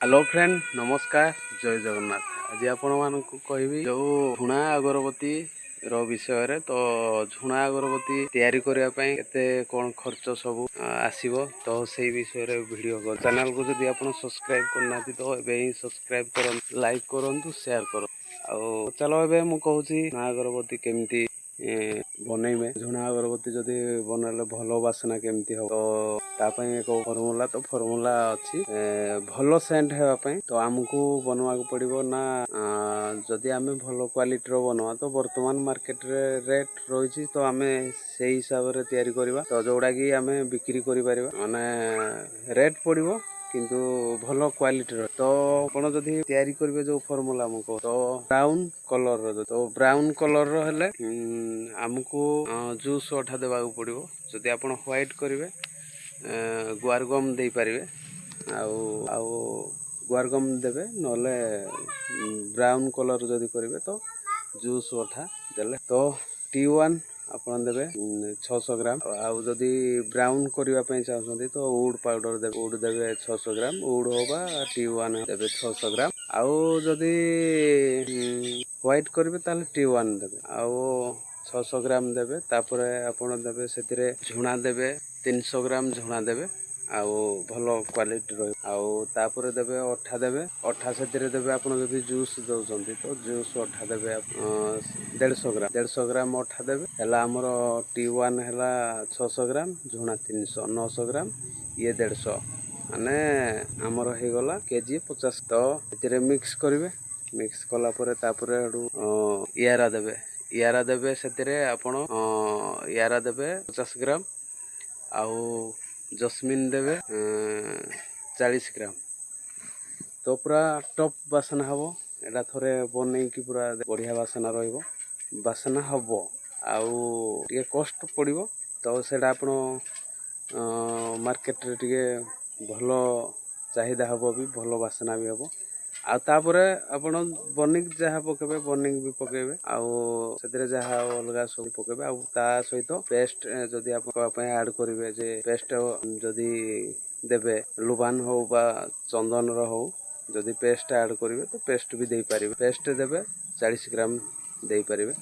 Hello friend, ନମସ୍କାର, ଜୟ ଜଗନ୍ନାଥ। ଆଜି ଆପଣମାନଙ୍କୁ କହିବି ଯେଉଁ ଝୁଣା ଅଗରବତୀ ର ବିଷୟରେ। ତ ଝୁଣା ଅଗରବତୀ ତିଆରି କରିବା ପାଇଁ କେତେ କ'ଣ ଖର୍ଚ୍ଚ ସବୁ ଆସିବ, ତ ସେଇ ବିଷୟରେ ଭିଡ଼ିଓ। ଚ୍ୟାନେଲକୁ ଯଦି ଆପଣ ସବସ୍କ୍ରାଇବ୍ କରିନାହାନ୍ତି, ତ ଏବେ ହିଁ ସବସ୍କ୍ରାଇବ୍ କରନ୍ତୁ, ଲାଇକ୍ କରନ୍ତୁ, ସେୟାର କରନ୍ତୁ। ଆଉ ଚାଲ, ଏବେ ମୁଁ କହୁଛି ଝୁଣା ଅଗରବତୀ କେମିତି ବନେଇବେ। ଝୁଣା ଅଗରବତୀ ଯଦି ବନେଇଲେ ଭଲ ବାସ୍ନା କେମିତି ହବ, ତ ତା ପାଇଁ ଏକ ଫର୍ମୁଲା, ତ ଫର୍ମୁଲା ଅଛି। ଭଲ ସେଣ୍ଟ ହେବା ପାଇଁ ତ ଆମକୁ ବନବାକୁ ପଡ଼ିବ ନା, ଯଦି ଆମେ ଭଲ କ୍ୱାଲିଟିର ବନବା, ତ ବର୍ତ୍ତମାନ ମାର୍କେଟରେ ରେଟ୍ ରହିଛି, ତ ଆମେ ସେଇ ହିସାବରେ ତିଆରି କରିବା, ତ ଯୋଉଟାକି ଆମେ ବିକ୍ରି କରିପାରିବା। ମାନେ ରେଟ୍ ପଡ଼ିବ କିନ୍ତୁ ଭଲ କ୍ୱାଲିଟିର। ତ ଆପଣ ଯଦି ତିଆରି କରିବେ, ଯୋଉ ଫର୍ମୁଲା ମୁଁ କହୁଛି, ତ ବ୍ରାଉନ୍ କଲର୍ର, ତ ବ୍ରାଉନ୍ କଲର୍ର ହେଲେ ଆମକୁ ଜୁସ୍ ଅଠା ଦେବାକୁ ପଡ଼ିବ। ଯଦି ଆପଣ ହ୍ୱାଇଟ୍ କରିବେ, ଗୁଆରଗମ୍ ଦେଇପାରିବେ। ଆଉ ଗୁଆରଗମ୍ ଦେବେ, ନହେଲେ ବ୍ରାଉନ୍ କଲର୍ ଯଦି କରିବେ, ତ ଜୁସ୍ ଅଠା ଦେଲେ, ତ ଟି ୱାନ୍ ଆପଣ ଦେବେ 600 ଗ୍ରାମ। ଆଉ ଯଦି ବ୍ରାଉନ୍ କରିବା ପାଇଁ ଚାହୁଁଛନ୍ତି, ତ ଉଡ୍ ପାଉଡ଼ର ଦେବେ, ଉଡ୍ ଦେବେ 600 ଗ୍ରାମ। ଉଡ୍ ହଉ ବା ଟି ୱାନ୍ ଦେବେ 600 ଗ୍ରାମ। ଆଉ ଯଦି ହ୍ୱାଇଟ୍ କରିବେ, ତାହେଲେ ଟି ୱାନ୍ ଦେବେ ଆଉ 600 ଗ୍ରାମ ଦେବେ। ତାପରେ ଆପଣ ଦେବେ ସେଥିରେ ଝୁଣା ଦେବେ, 300 ଗ୍ରାମ ଝୁଣା ଦେବେ, ଆଉ ଭଲ କ୍ୱାଲିଟି ରହିବ। ଆଉ ତାପରେ ଦେବେ ଅଠା ଦେବେ, ଅଠା ସେଥିରେ ଦେବେ। ଆପଣ ଯଦି ଜୁସ୍ ଦେଉଛନ୍ତି, ତ ଜୁସ୍ ଅଠା ଦେବେ 150 ଗ୍ରାମ, 150 ଗ୍ରାମ ଅଠା ଦେବେ। ହେଲା ଆମର ଟି ୱାନ୍ ହେଲା 600 ଗ୍ରାମ, ଝୁଣା 300, 900 ଗ୍ରାମ, ଇଏ 150, ମାନେ ଆମର ହେଇଗଲା କେଜି 50। ତ ଏଥିରେ ମିକ୍ସ କରିବେ। ମିକ୍ସ କଲା ପରେ ତାପରେ ହେଠୁ ଇଆରା ଦେବେ, ଇଆରା ଦେବେ ସେଥିରେ। ଆପଣ ଇଆରା ଦେବେ 50 ଗ୍ରାମ ଆଉ ଜସ୍ମିନ୍ ଦେବେ 40 ଗ୍ରାମ। ତ ପୁରା ଟପ୍ ବାସ୍ନା ହେବ। ଏଇଟା ଥରେ ବନେଇକି ପୁରା ବଢ଼ିଆ ବାସ୍ନା ରହିବ, ବାସ୍ନା ହେବ। ଆଉ ଟିକେ କଷ୍ଟ ପଡ଼ିବ, ତ ସେଇଟା ଆପଣ ମାର୍କେଟରେ ଟିକେ ଭଲ ଚାହିଦା ହେବ ବି, ଭଲ ବାସ୍ନା ବି ହେବ। ଆଉ ତାପରେ ଆପଣ ବର୍ଣ୍ଣିଂ ଯାହା ପକେଇବେ, ବର୍ଣ୍ଣିଂ ବି ପକେଇବେ, ଆଉ ସେଥିରେ ଯାହା ଅଲଗା ସବୁ ପକେଇବେ। ଆଉ ତା ସହିତ ପେଷ୍ଟ ଯଦି ଆପଣ ପାଇଁ ଆଡ଼୍ କରିବେ, ଯେ ପେଷ୍ଟ ଯଦି ଦେବେ, ଲୁବାନ ହଉ ବା ଚନ୍ଦନର ହଉ, ଯଦି ପେଷ୍ଟ ଆଡ଼୍ କରିବେ, ତ ପେଷ୍ଟ ବି ଦେଇପାରିବେ। ପେଷ୍ଟ ଦେବେ 40 ଗ୍ରାମ ଦେଇପାରିବେ,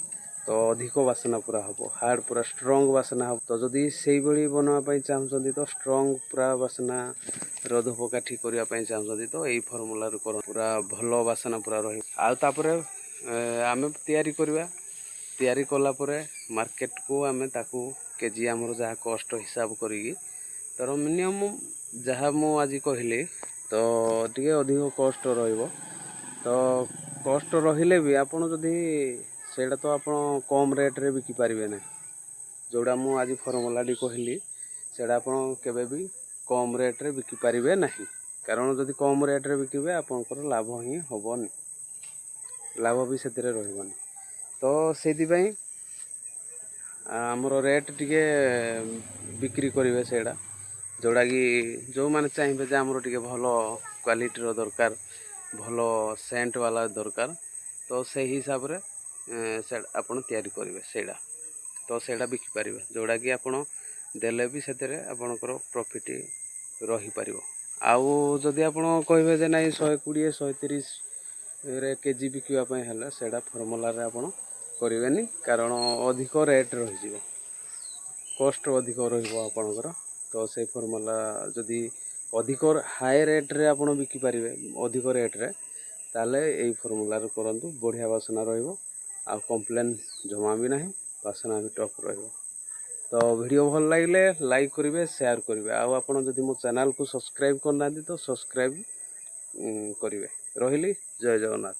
ତ ଅଧିକ ବାସ୍ନା ପୁରା ହେବ, ହାର୍ଡ଼ ପୁରା ଷ୍ଟ୍ରଙ୍ଗ ବାସ୍ନା ହେବ। ତ ଯଦି ସେଇଭଳି ବନେଇବା ପାଇଁ ଚାହୁଁଛନ୍ତି, ତ ଷ୍ଟ୍ରଙ୍ଗ ପୁରା ବାସ୍ନାର ଧୂପକାଠି କରିବା ପାଇଁ ଚାହୁଁଛନ୍ତି, ତ ଏଇ ଫର୍ମୁଲାରୁ କରନ୍ତୁ, ପୁରା ଭଲ ବାସ୍ନା ପୁରା ରହିବ। ଆଉ ତାପରେ ଆମେ ତିଆରି କରିବା। ତିଆରି କଲା ପରେ ମାର୍କେଟକୁ ଆମେ ତାକୁ କେଜି ଆମର ଯାହା କଷ୍ଟ ହିସାବ କରିକି, ତର ମିନିମମ୍ ଯାହା ମୁଁ ଆଜି କହିଲି, ତ ଟିକେ ଅଧିକ କଷ୍ଟ ରହିବ। ତ କଷ୍ଟ ରହିଲେ ବି ଆପଣ ଯଦି ସେଇଟା, ତ ଆପଣ କମ୍ ରେଟ୍ରେ ବିକି ପାରିବେ ନାହିଁ। ଯେଉଁଟା ମୁଁ ଆଜି ଫର୍ମୁଲାଟି କହିଲି, ସେଇଟା ଆପଣ କେବେ ବି କମ୍ ରେଟ୍ରେ ବିକି ପାରିବେ ନାହିଁ। କାରଣ ଯଦି କମ୍ ରେଟ୍ରେ ବିକିବେ, ଆପଣଙ୍କର ଲାଭ ହିଁ ହେବନି, ଲାଭ ବି ସେଥିରେ ରହିବନି। ତ ସେଇଥିପାଇଁ ଆମର ରେଟ୍ ଟିକେ ବିକ୍ରି କରିବେ ସେଇଟା, ଯେଉଁଟାକି ଯେଉଁମାନେ ଚାହିଁବେ ଯେ ଆମର ଟିକେ ଭଲ କ୍ୱାଲିଟିର ଦରକାର, ଭଲ ସେଣ୍ଟ ବାଲା ଦରକାର, ତ ସେଇ ହିସାବରେ ସେଇଟା ଆପଣ ତିଆରି କରିବେ। ସେଇଟା ତ ସେଇଟା ବିକିପାରିବେ, ଯେଉଁଟାକି ଆପଣ ଦେଲେ ବି ସେଥିରେ ଆପଣଙ୍କର ପ୍ରଫିଟ୍ ରହିପାରିବ। ଆଉ ଯଦି ଆପଣ କହିବେ ଯେ ନାଇଁ, 120, 130ରେ କେଜି ବିକିବା ପାଇଁ ହେଲେ, ସେଇଟା ଫର୍ମୁଲାରେ ଆପଣ କରିବେନି, କାରଣ ଅଧିକ ରେଟ୍ ରହିଯିବ, କଷ୍ଟ ଅଧିକ ରହିବ ଆପଣଙ୍କର। ତ ସେଇ ଫର୍ମୁଲା ଯଦି ଅଧିକ ହାଇ ରେଟ୍ରେ ଆପଣ ବିକିପାରିବେ, ଅଧିକ ରେଟ୍ରେ, ତାହେଲେ ଏଇ ଫର୍ମୁଲାରେ କରନ୍ତୁ। ବଢ଼ିଆ ବାସ୍ନା ରହିବ ଆଉ କମ୍ପ୍ଲେନ୍ ଜମା ବି ନାହିଁ, ବାସ୍ନା ବି ଟପ୍ ରହିବ। ତ ଭିଡ଼ିଓ ଭଲ ଲାଗିଲେ ଲାଇକ୍ କରିବେ, ସେୟାର କରିବେ। ଆଉ ଆପଣ ଯଦି ମୋ ଚ୍ୟାନେଲକୁ ସବସ୍କ୍ରାଇବ୍ କରିନାହାନ୍ତି, ତ ସବସ୍କ୍ରାଇବ୍ କରିବେ। ରହିଲି, ଜୟ ଜଗନ୍ନାଥ।